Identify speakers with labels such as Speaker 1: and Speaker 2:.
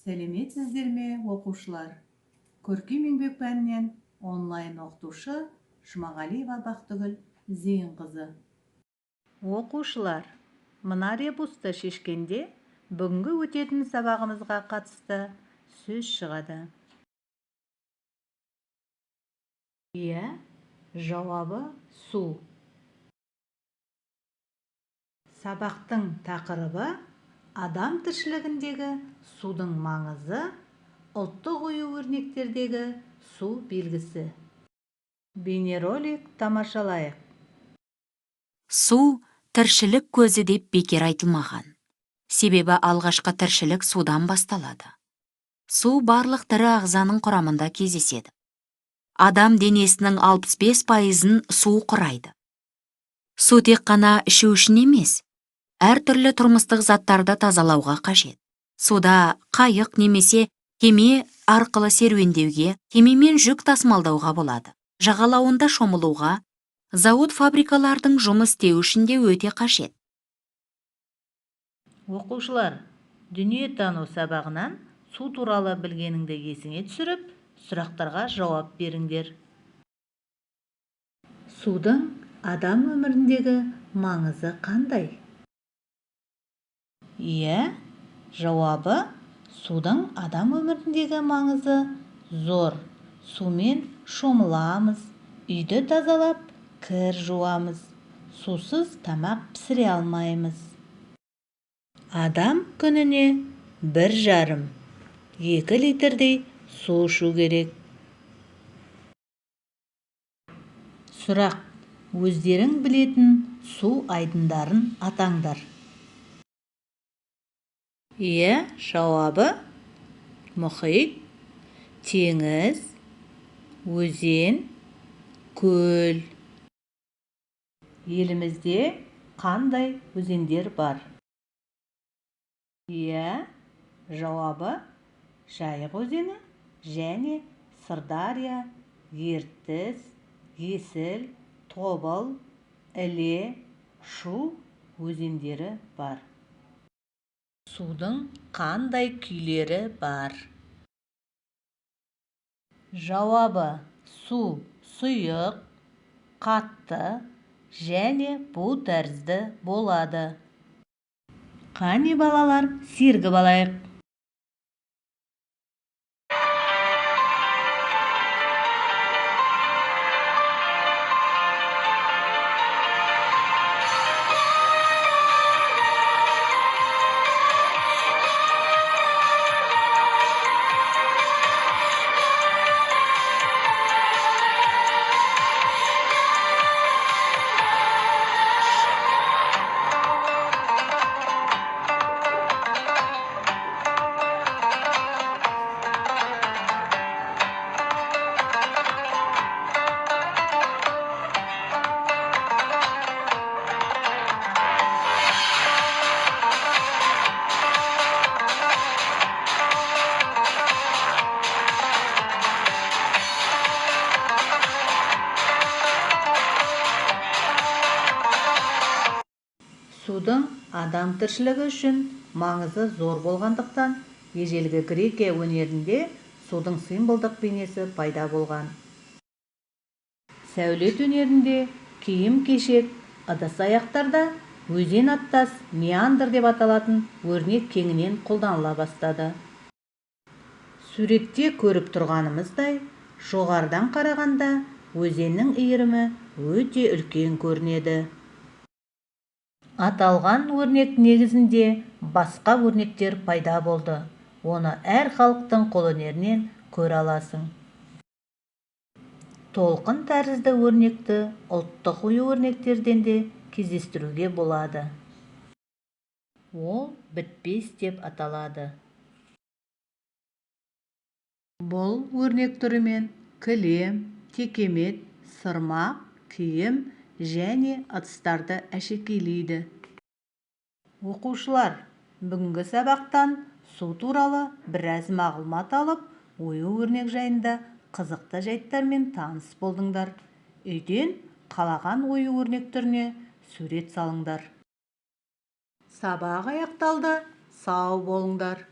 Speaker 1: Сәлеметсіздер ме, оқушылар! Көркем еңбек пәнінен онлайн оқытушы Жұмағалиева Бақтыгүл Зейінқызы. Оқушылар, мына ребусты шешкенде бүгінгі өтетін сабағымызға қатысты сөз шығады. Иә, жауабы су. Сабақтың тақырыбы адам тіршілігіндегі судың маңызы, ұлттық ою-өрнектердегі су белгісі. Бейнеролик тамашалайық.
Speaker 2: Су тіршілік көзі деп бекер айтылмаған. Себебі алғашқы тіршілік судан басталады. Су барлық тірі ағзаның құрамында кездеседі. Адам денесінің 65%-ын су құрайды. Су тек қана ішу үшін емес, әртүрлі тұрмыстық заттарды тазалауға қажет. Суда қайық немесе кеме арқылы серуендеуге, кемемен жүк тасымалдауға болады. Жағалауында шомылуға, зауыт фабрикалардың жұмыс істеуі үшін де өте қажет.
Speaker 1: Оқушылар, дүниетану сабағынан су туралы білгеніңді есіңе түсіріп, сұрақтарға жауап беріңдер. Судың адам өміріндегі маңызы қандай? Иә, жауабы судың адам өміріндегі маңызы зор. Сумен шомыламыз, үйді тазалап, кір жуамыз. Сусыз тамақ пісіре алмаймыз. Адам күніне 1,5-2 литрдей су ішу керек. Сұрақ: өздерің білетін су айдындарын атаңдар. Иә, жауабы мұхит, теңіз, өзен, көл. Елімізде қандай өзендер бар? Иә, жауабы Жайық өзені және Сырдария, Ертіс, Есіл, Тобыл, Іле, Шу өзендері бар. Судың қандай күйлері бар? Жауабы су сұйық, қатты және бу тәрізді болады. Қане, балалар, сергіп алайық. Судың адам тіршілігі үшін маңызы зор болғандықтан, ежелгі Грекия өнерінде судың символдық бейнесі пайда болған. Сәулет өнерінде киім-кешек, ыдыс-аяқтарда өзен аттас меандр деп аталатын өрнек кеңінен қолданыла бастады. Суретте көріп тұрғанымыздай, жоғарыдан қарағанда өзеннің иірімі өте үлкен көрінеді. Аталған өрнек негізінде басқа өрнектер пайда болды. Оны әр халықтың қолөнерінен көре аласың. Толқын тәрізді өрнекті ұлттық ою-өрнектерден де кездестіруге болады. Ол бітпес деп аталады. Бұл өрнек түрімен кілем, текемет, сырмақ, киім және ыдыстарды әшекейлейді. Оқушылар, бүгінгі сабақтан су туралы біраз мағлұмат алып, ою-өрнек жайында қызықты жайттармен таныс болдыңдар. Үйден қалаған ою-өрнек түріне сурет салыңдар. Сабақ аяқталды. Сау болыңдар.